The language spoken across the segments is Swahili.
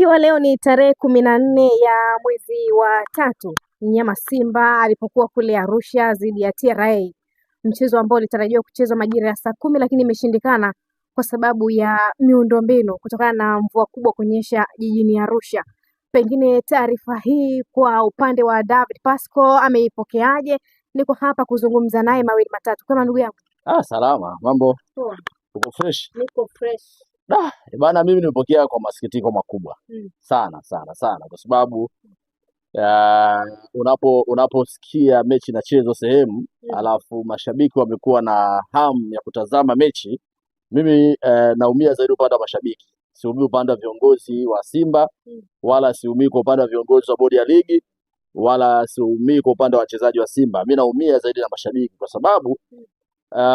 Ikiwa leo ni tarehe 14 ya mwezi wa tatu, mnyama Simba alipokuwa kule Arusha dhidi ya TRA, mchezo ambao ulitarajiwa kuchezwa majira ya saa 10 lakini imeshindikana kwa sababu ya miundombinu kutokana na mvua kubwa kunyesha jijini Arusha. Pengine taarifa hii kwa upande wa David Pasco ameipokeaje? Niko hapa kuzungumza naye mawili matatu. Kama ndugu yangu. Ah, salama. Mambo? Poa. Uko fresh? Niko fresh. Da, bana mimi nimepokea kwa masikitiko makubwa. Sana sana sana kwa sababu unaposikia mechi inachezwa sehemu alafu mashabiki wamekuwa na hamu ya kutazama mechi. Mimi naumia zaidi upande wa mashabiki. Siumii upande wa viongozi wa Simba wala siumii kwa upande wa viongozi wa bodi ya ligi wala siumii kwa upande wa wachezaji wa Simba. Mimi naumia zaidi na mashabiki kwa sababu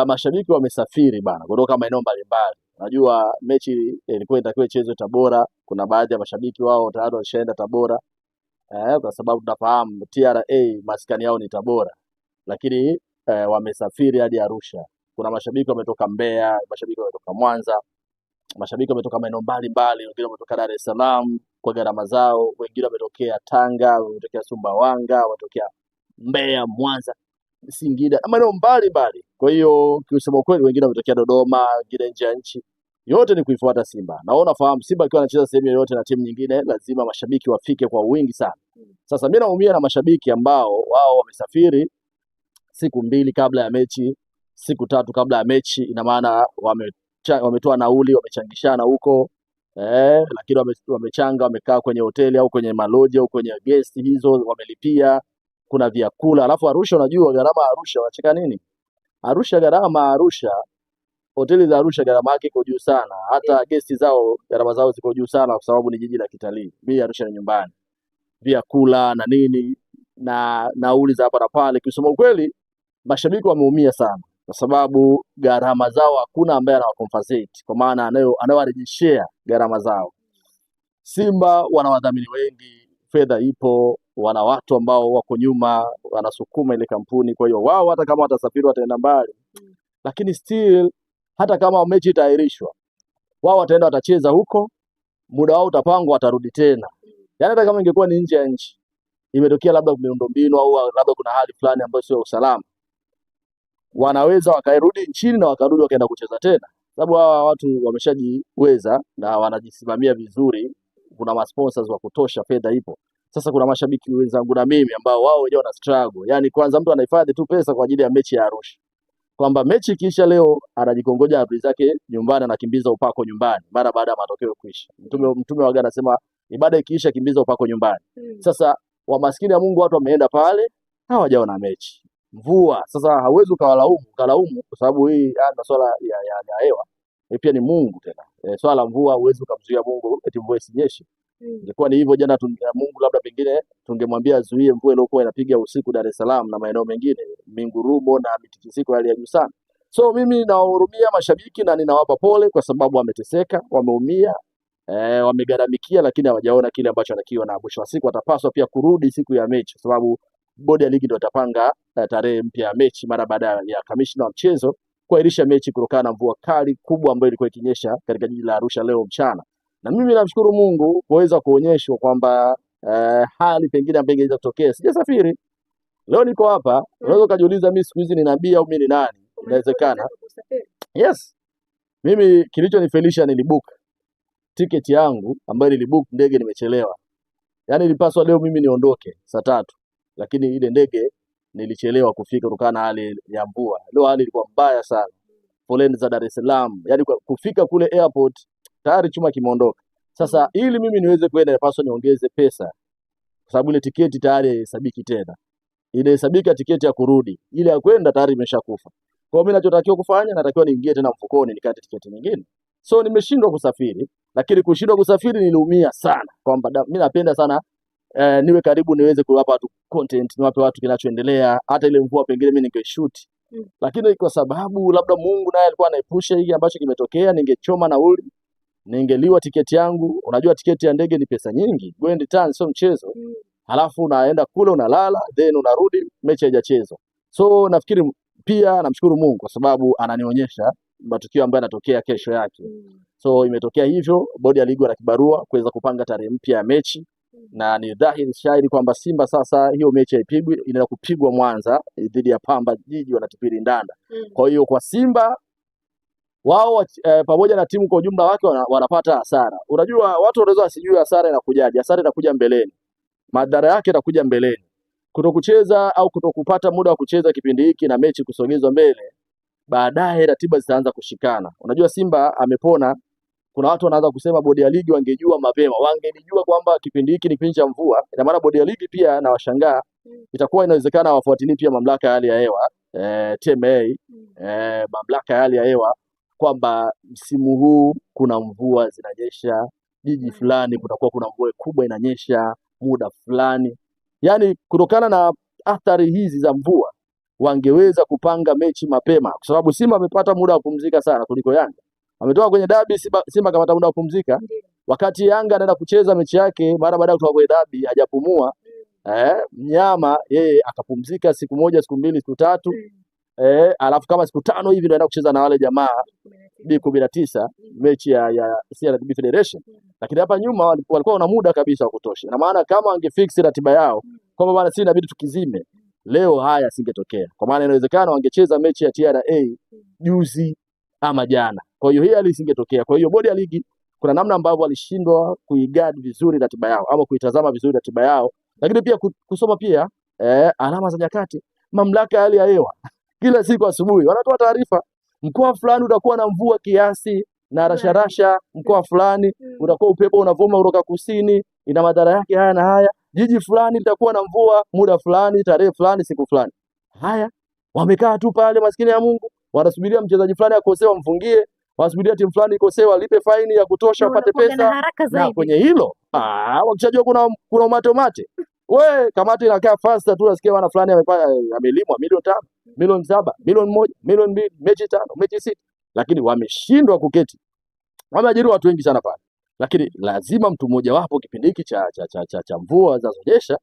mashabiki wamesafiri bana kutoka maeneo mbalimbali. Unajua mechi ilikuwa inatakiwa ichezwe Tabora, kuna baadhi ya mashabiki wao tayari walishaenda Tabora kwa sababu tunafahamu TRA maskani yao ni Tabora, lakini wamesafiri hadi Arusha. Kuna mashabiki wametoka Mbeya, mashabiki wametoka Mwanza, mashabiki wametoka maeneo mbalimbali, wengine wametoka Dar es Salaam kwa gharama zao, wengine wametokea Tanga, wametokea Sumbawanga, wametokea Mbeya, Mwanza, Singida na maeneo mbalimbali. Kwa hiyo kusema kweli, wengine wametokea Dodoma, wengine nje ya nchi. Yote ni kuifuata Simba. Na wewe unafahamu Simba akiwa anacheza sehemu yoyote na timu nyingine, lazima mashabiki wafike kwa wingi sana. Sasa mimi naumia na mashabiki ambao wao wamesafiri siku 2 kabla ya mechi, siku 3 kabla ya mechi, ina maana wametoa nauli, wamechangishana huko, lakini wamechanga, wamekaa kwenye hoteli au kwenye maloji au kwenye guest hizo, wamelipia, kuna vyakula. Alafu Arusha, unajua gharama Arusha, unacheka nini? Arusha gharama Arusha, hoteli za Arusha gharama yake iko juu sana. Hata guest zao gharama zao ziko juu sana kwa sababu ni jiji la kitalii. Mimi Arusha ni nyumbani. Vyakula na nini na nauli za hapa na pale. Kusema ukweli mashabiki wameumia sana kwa sababu gharama zao hakuna ambaye anawacompensate, kwa maana anayowarejeshea gharama zao. Simba wana wadhamini wengi, fedha ipo, wana watu ambao wako nyuma wanasukuma ile kampuni. Kwa hiyo wao hata kama watasafiri wataenda mbali, lakini still hata kama mechi itaahirishwa, wao wataenda watacheza huko, muda wao utapangwa, watarudi tena. Yaani hata kama ingekuwa ni nje ya nchi, imetokea labda miundombinu au labda kuna hali fulani ambayo sio usalama, wanaweza wakarudi nchini na wakarudi wakaenda kucheza tena, sababu hawa watu wameshajiweza na wanajisimamia vizuri. Kuna ma sponsors wa kutosha, fedha ipo. Sasa kuna mashabiki wenzangu na mimi ambao wao wenyewe wana struggle. Yaani kwanza mtu anahifadhi tu pesa kwa ajili ya mechi ya Arusha, kwamba mechi ikiisha leo anajikongoja habari zake nyumbani, anakimbiza upako nyumbani mara baada ya matokeo kuisha. Mtume waga anasema ibada ikiisha kimbiza upako nyumbani. Sasa wa maskini ya Mungu watu wameenda pale hawajaona mechi. Mvua. Sasa hauwezi ukalaumu kwa sababu hii masuala ya hewa pia ni Mungu tena. Swala la mvua huwezi ukamzuia Mungu eti mvua isinyeshe. Ingekuwa ni hivyo jana Mungu labda pengine tungemwambia azuie mvua iliyokuwa inapiga usiku Dar es Salaam na maeneo mengine, mingurumo na mitikisiko hali ya juu sana. So mimi nawahurumia mashabiki na ninawapa pole kwa sababu wameteseka, wameumia, wamegharamikia, lakini hawajaona kile ambacho wanakiona. Na mwisho wa siku watapaswa pia kurudi siku ya mechi kwa sababu bodi ya ligi ndio itapanga tarehe mpya ya mechi mara baada ya kamishna wa mchezo kuahirisha mechi kutokana na mvua kali kubwa ambayo ilikuwa ikinyesha katika jiji la Arusha leo mchana. Na mimi namshukuru Mungu kuweza kuonyeshwa kwamba hali pengine ambayo ingeweza kutokea. Sijasafiri. Leo niko hapa. Unaweza ukajiuliza mimi siku hizi ni nabii au mimi ni nani? Inawezekana. Yes. Mimi kilichonifelisha nilibook tiketi yangu ambayo nilibook ndege nimechelewa. Yaani ilipaswa leo mimi niondoke saa 3, lakini ile ndege nilichelewa kufika kutokana na hali ya mvua. Leo hali ilikuwa mbaya sana. Foleni za Dar es Salaam, yaani kufika kule airport tayari chuma kimeondoka. Sasa ili mimi niweze kwenda inapaswa niongeze pesa kwa sababu ile tiketi tayari haihesabiki tena. Inahesabika tiketi ya kurudi, ile ya kwenda tayari imeshakufa. Kwa hiyo mimi ninachotakiwa kufanya, natakiwa niingie tena mfukoni nikate tiketi nyingine. So nimeshindwa kusafiri, lakini kushindwa kusafiri niliumia sana kwamba mimi napenda sana niwe karibu niweze kuwapa watu content, niwape watu kinachoendelea, hata ile mvua pengine mimi ningeshoot. Lakini kwa sababu labda Mungu naye alikuwa anaepusha hiki ambacho kimetokea, ningechoma nauli, ningeliwa tiketi yangu. Unajua tiketi ya ndege ni pesa nyingi, go and return sio mchezo. Halafu unaenda kule unalala, then unarudi mechi haijachezwa. So nafikiri pia namshukuru Mungu kwa sababu ananionyesha matukio ambayo yanatokea kesho yake. So imetokea hivyo, bodi ya ligi wana kibarua kuweza kupanga tarehe mpya ya mechi, na ni dhahiri shahiri kwamba Simba sasa hiyo mechi haipigwi, inaenda kupigwa Mwanza dhidi ya Pamba Jiji, wanatupiri ndanda. Kwa hiyo kwa Simba wao pamoja na timu kwa ujumla wake wanapata hasara. Unajua watu wanaweza wasijue hasara inakujaje. Hasara inakuja mbeleni, madhara yake inakuja mbeleni. Kutokucheza au kutokupata muda wa kucheza kipindi hiki na mechi kusogezwa mbele, baadaye ratiba zitaanza kushikana. Unajua Simba amepona, kuna watu wanaanza kusema bodi ya ligi wangejua mapema, wangelijua kwamba kipindi hiki ni kipindi cha mvua. Ina maana bodi ya ligi pia na washangaa, itakuwa inawezekana wafuatilie pia mamlaka ya hali ya hewa TMA, mamlaka ya hali ya hewa kwamba msimu huu kuna mvua zinanyesha jiji fulani, kutakuwa kuna mvua kubwa inanyesha muda fulani. Yaani kutokana na athari hizi za mvua wangeweza kupanga mechi mapema, kwa sababu Simba amepata muda wa kupumzika sana kuliko Yanga. Ametoka kwenye dabi, Simba kapata muda wa kupumzika, wakati Yanga anaenda kucheza mechi yake mara baada ya kutoka kwenye dabi hajapumua. Mnyama yeye akapumzika siku moja, siku mbili, siku tatu, alafu kama siku 5 hivi ndio anaenda kucheza na wale jamaa B19 mechi ya CRDB Federation. Lakini hapa nyuma walikuwa wana muda kabisa wa kutosha. Na maana kama wangefix ratiba yao kwamba bwana sisi inabidi tukizime leo, haya singetokea. Kwa maana inawezekana wangecheza mechi ya TRA juzi ama jana. Kwa hiyo hii hali isingetokea. Kwa hiyo bodi ya ligi kuna namna ambavyo walishindwa kuiguard vizuri ratiba yao ama kuitazama vizuri ratiba yao, lakini pia kusoma pia alama za nyakati. Mamlaka ya hali ya hewa kila siku asubuhi wanatoa taarifa, mkoa fulani utakuwa na mvua kiasi na rasharasha, mkoa fulani utakuwa upepo unavuma kutoka kusini, ina madhara yake haya na haya, jiji fulani litakuwa na mvua muda fulani, tarehe fulani, siku fulani. Haya, wamekaa tu pale, maskini ya Mungu, wanasubiria mchezaji fulani akosee wamfungie, wanasubiria timu fulani ikosee walipe faini ya kutosha wapate pesa. Haraka Na zaidi. kwenye hilo wakishajua kuna umate umate, we kamati inakaa faster tu, nasikia bwana fulani amelimwa milioni 5, milioni 7, milioni 1, milioni 2, mechi 5, mechi 6, lakini wameshindwa kuketi. Wameajiri watu wengi sana pale, lakini lazima mtu mmoja wapo kipindi hiki cha mvua zinazonyesha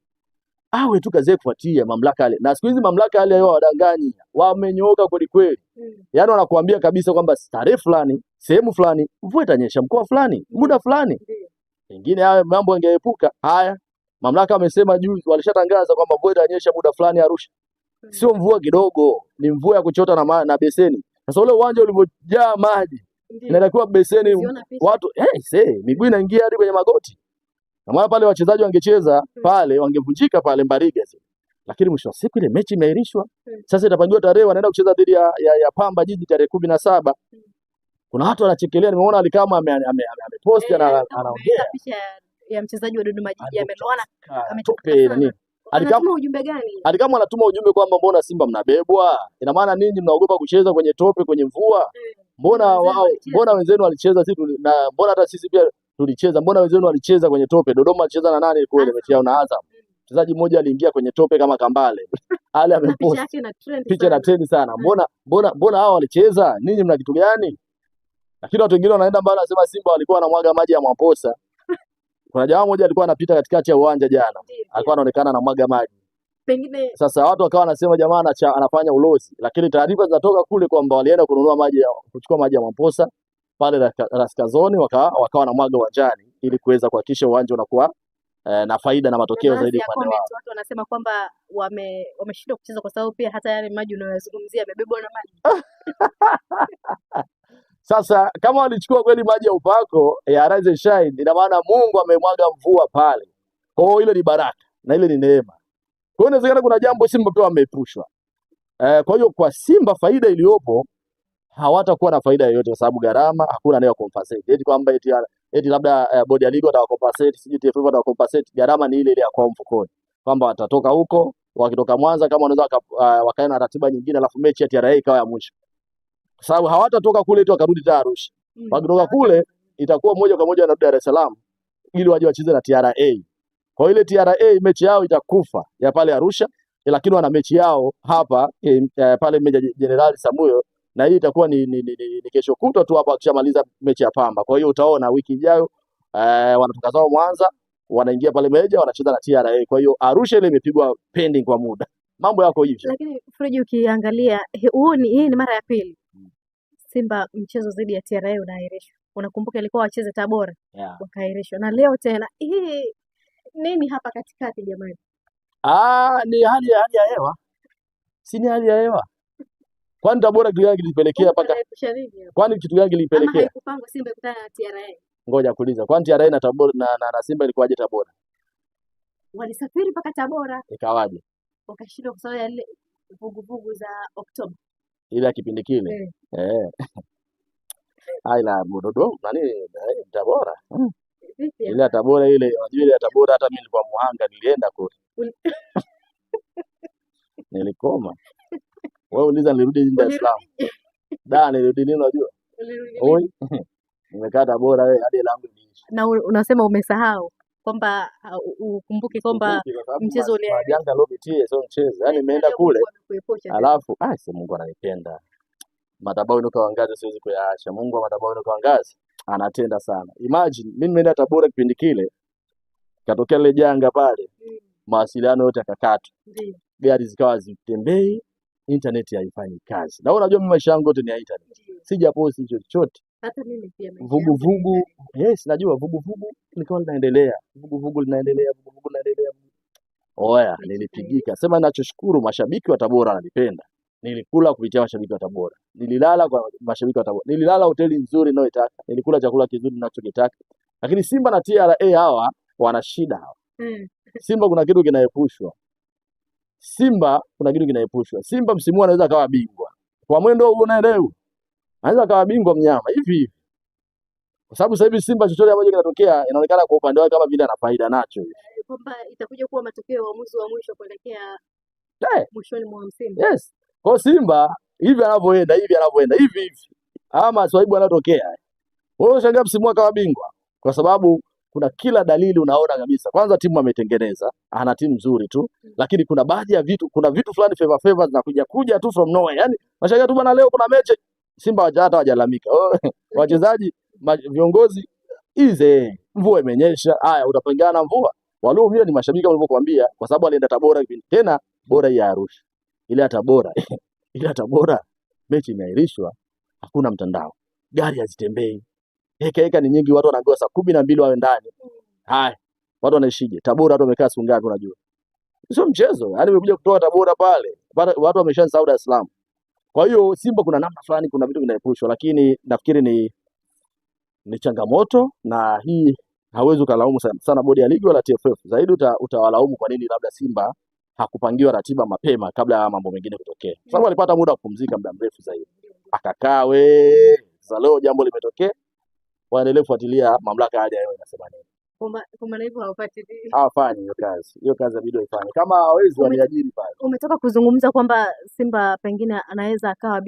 awe tu kazi kufuatia mamlaka yale. Na siku hizi mamlaka yale yao wadanganyi, wamenyooka kweli kweli. Yaani wanakuambia kabisa kwamba tarehe fulani, sehemu fulani, mvua itanyesha mkoa fulani, muda fulani. Pengine hayo mambo yangeepuka. Haya, mamlaka wamesema juzi, walishatangaza kwamba mvua itanyesha muda fulani Arusha. Sio mvua kidogo, ni mvua ya kuchota na beseni. Sasa ule uwanja ulivyojaa maji, inatakiwa beseni watu miguu inaingia hadi kwenye magoti. Na maana pale wachezaji wangecheza pale wangevunjika pale Mbariga. Lakini mwisho wa siku ile mechi imeahirishwa. Sasa itapangiwa tarehe, wanaenda kucheza dhidi ya Pamba Jiji tarehe 17. Kuna watu wanachekelea, nimeona alikama amepost anaongea picha ya mchezaji wa Dodoma Jiji ameloana tope na nini. Anatuma ujumbe gani? Alikama anatuma ujumbe kwamba mbona Simba mnabebwa? Ina maana ninyi mnaogopa kucheza kwenye tope, kwenye mvua? Mbona wao, mbona wenzenu walicheza, sisi na mbona hata sisi pia tulicheza, mbona wenzenu walicheza kwenye tope? Dodoma alicheza na nani kule mechi yao na Azam? Mchezaji mmoja aliingia kwenye tope kama kambale. Ale amepost picha na trend sana. Mbona hao walicheza? Ninyi mna kitu gani? Lakini watu wengine wanaenda mbali wanasema Simba walikuwa wanamwaga maji ya Mwamposa. Kuna jamaa mmoja alikuwa anapita katikati ya uwanja jana, alikuwa anaonekana anamwaga maji. Pengine sasa watu wakawa wanasema jamaa anafanya ulozi, lakini taarifa zinatoka kule kwamba walienda kununua maji, kuchukua maji ya Mwamposa pale Raskazoni, wakawa wanamwaga uwanjani ili kuweza kuhakikisha uwanja unakuwa na faida na matokeo zaidi kwa wao. Watu wanasema kwamba wameshindwa kucheza kwa sababu pia hata yale maji unayozungumzia yamebebwa na maji. Sasa kama walichukua kweli maji ya upako ya Rise and Shine, ina maana Mungu amemwaga mvua pale. Kwa hiyo ile ni baraka na ile ni neema. Kwa hiyo inawezekana kuna jambo Simba pia wameepushwa. Kwa hiyo kwa Simba faida iliyopo, hawatakuwa na faida yoyote kwa sababu gharama hakuna anaye compensate. Eti kwamba eti labda bodi ya ligi watawacompensate, sijui TFF watawacompensate, gharama ni ile ile ya kwa mfukoni. Kwamba watatoka huko, wakitoka Mwanza kama wanaweza wakaenda na ratiba nyingine, alafu mechi ya TRA ikawa ya mwisho. Kwa sababu hawatatoka kule tu wakarudi tena Arusha. Wakitoka kule itakuwa moja kwa moja wanarudi Dar es Salaam ili waje wacheze na TRA. Kwa ile TRA mechi yao itakufa ya pale Arusha, lakini wana mechi yao hapa pale Meja Jenerali Samuyo, na hii itakuwa ni kesho kutwa tu hapo akishamaliza mechi ya Pamba. Kwa hiyo utaona wiki ijayo wanatoka zao Mwanza, wanaingia pale Meja, wanacheza na TRA. Kwa hiyo Arusha ile imepigwa pending kwa muda. Mambo yako hivyo. Lakini Freji, ukiangalia hii ni mara ya pili. Simba mchezo dhidi ya TRA unaahirishwa. Unakumbuka ilikuwa wacheze Tabora, Yeah. wakaahirishwa na leo tena. Hii nini hapa katikati jamani? Ah, ni hali ya hewa, si ni hali ya hewa? Kwani Tabora kitu gani kilipelekea mpaka Wanaepusha nini hapa? kwani kitu gani Ama kilipelekea? haikupangwa Simba ikutana na TRA? Ngoja kuuliza, kwani TRA na Tabora na Simba ilikuwaje Tabora? Walisafiri mpaka Tabora Ikawaje? wakashindwa kwa sababu ya lile vuguvugu za Oktoba. Ile ya kipindi kile. Eh. Eh. Aila Dodoma nani Tabora. Vipi Ile ya hapa? Tabora ile, unajua ile ya Tabora hata mimi nilikuwa muhanga, nilienda kule. Nilikoma. Wewe uliza nilirudi nini Dar es Salaam. Da, nilirudi nini unajua? Ulirudi nini? Oi. Nimekaa Tabora wewe hadi hela yangu iliisha. Na unasema umesahau kwamba ukumbuke kwamba Sikumbuki kwa sababu mchezo uliahirishwa. majanga niliyopitia sio mchezo. Yaani nimeenda Leo kule Mungu amekuepusha tena. alafu si Mungu ananipenda. Madhabahu inuka wangazi siwezi kuyaacha. Mungu wa madhabahu inuka wangazi anatenda sana. Imagine mimi nimeenda Tabora kipindi kile, katokea lile janga pale, mawasiliano yote yakakatwa. Gari zikawa hazitembei, internet haifanyi kazi. Na wewe unajua mimi maisha yangu yote ni ya internet. Sijaposti chochote. Hata mimi pia maisha yangu ni Vuguvugu, internet. yes, najua vuguvugu likawa linaendelea. Vuguvugu linaendelea, vuguvugu linaendelea. Oya, nilipigika. Sema ninachoshukuru mashabiki wa Tabora wananipenda. Nilikula kupitia mashabiki wa Tabora. Nililala kwa mashabiki wa Tabora. Nililala hoteli nzuri ninayoitaka. Nilikula chakula kizuri ninachokitaka. Lakini Simba na TRA hawa wana shida hawa. Simba kuna kitu kinaepushwa. Simba kuna kitu kinaepushwa. Simba msimu huu anaweza akawa bingwa. Kwa mwendo huu unaelewa. Anaweza akawa bingwa mnyama hivi hivi. Kwa sababu sasa hivi Simba chochote ambacho kinatokea inaonekana kwa upande wake kama vile ana faida nacho hivi. Kwamba itakuja kuwa matokeo ya uamuzi wa mwisho kuelekea mwishoni mwa msimu. Yes. Kwa Simba hivi anavyoenda, hivi anavyoenda, hivi hivi. Ama maswaibu yanatokea. Wewe unashangaa msimu akawa bingwa kwa sababu kuna kila dalili unaona kabisa. Kwanza timu ametengeneza, ana timu nzuri tu, lakini kuna baadhi ya vitu, kuna vitu fulani favor favor zinakuja kuja tu from nowhere. Yaani mashangaa tu bwana, leo kuna mechi Simba hata hawajalalamika. Wachezaji, viongozi ize, mvua imenyesha, haya utapingana na mvua. Walioumia ni mashabiki walivyokuambia, kwa sababu alienda Tabora kipindi tena bora ya Arusha. Ile ya Tabora, ile ya Tabora mechi imeahirishwa, hakuna mtandao. Gari hazitembei. Heka heka ni nyingi, watu wanaambiwa saa 12 wawe ndani. Haya, watu wanaishije? Tabora watu wamekaa siku ngapi unajua? Sio mchezo. Yaani umekuja kutoka Tabora pale, watu wameshasahau Dar es Salaam. Kwa hiyo Simba kuna namna fulani kuna vitu vinaepushwa, lakini nafikiri ni changamoto, na hii hauwezi ukalaumu sana bodi ya ligi wala TFF. Zaidi utawalaumu kwa nini labda Simba hakupangiwa ratiba mapema kabla ya mambo mengine kutokea. Kwa sababu alipata muda wa kupumzika muda mrefu zaidi. Akakaa we, sasa leo jambo limetokea, waendelee kufuatilia mamlaka ya hali ya hewa inasema nini. Kwa maana hivyo hawafuatilii. Hawafanyi hiyo kazi. Hiyo kazi inabidi waifanye. Kama hawawezi waniajiri pale. Umetoka kuzungumza kwamba Simba pengine anaweza akawa bingwa.